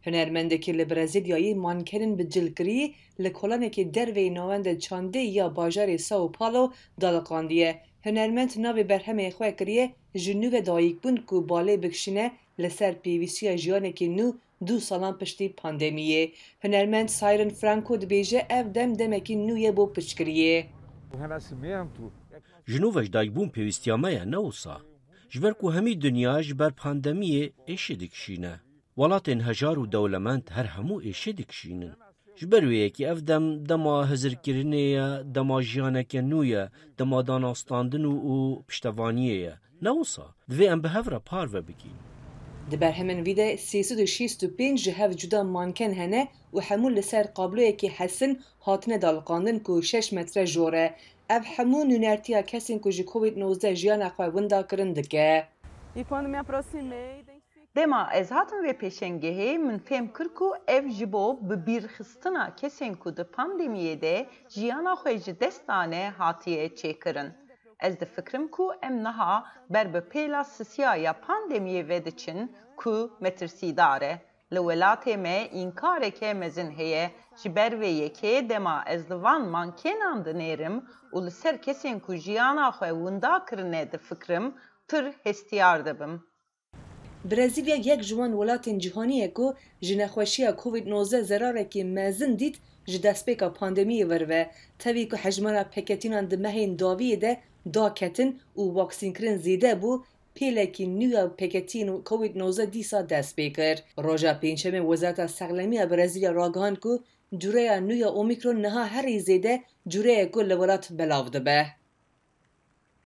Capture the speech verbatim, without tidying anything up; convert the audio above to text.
Hunermendekî li Brezilyayê mankenên bi cil kirî li kolanekî derveyî navenda çandê ya bajarê São Paulo daliqandiye. Hunermend navê berhemê xwe kiriye ji nû ve dayikbûn ku balê bikişîne li ser pêwîstiya jiyanekî nû du salan piştî pandemiyê. Hunermend Siren Franco dibêje ev dem demekî nû ye bo piştgiriyê. Ji nû ve ji dayikbûn pêwîstiya me ye, ne wisa? Ji ber ku hemî dinya ji ber pandemiyê êşê dikişîne. Welatên hejar û dewlemend her hemû êşê dikişînin. Ji ber wê yekê ev dem dema hizirkirinê ye, dema jiyaneke nû ye, dema danastandin û, û piştevaniyê ye. Ne wisa? Divê em bi hev re parve bikîn. Di berhemên vî de sê sed û şêst û pênc ji hev cuda manken hene û hemû li ser qabloyekî hesin hatine daliqandin ku şeş metre jor e. Ev hemû nûnertiya kesên ku ji Covid nozdeh jiyana xwe winda kirin dike. E quando me aproximei, identifiquei. Dema ez hatim vê pêşengehê, min fêm kir ku ev ji bo bibîrxistina kesên ku di pandemiyê de jiyana xwe ji dest dane hatiye çêkirin. Ez difikirim ku em niha ber bi pêla sisiya ya pandemiyê ve diçin ku metirsîdar e. Li welatê me înkareke mezin heye. Ji ber vê yekê dema ez li van mankenan dinêrim û li ser kesên ku jiyana xwe winda kirine difikirim, pir hestiyar dibim. Brezîlya yek ji wan welatên cîhanî ye ku ji nexweşiya Covid nozdeh zerarekî mezin dît ji destpêka pandemiyê vir ve. Tevî ku hejmara peketînan di mehên dawiyê de daketin û waksînkirin zêde bû, pêlekî nû ya peketiyên Covid nozdeh dîsa dest pê kir. Roja Pêncşemê Wezareta Sexlemiya Brezîlya ragihand ku cureya nû ya Omîkron niha herî zêde cureyê ku li welat belav dibe.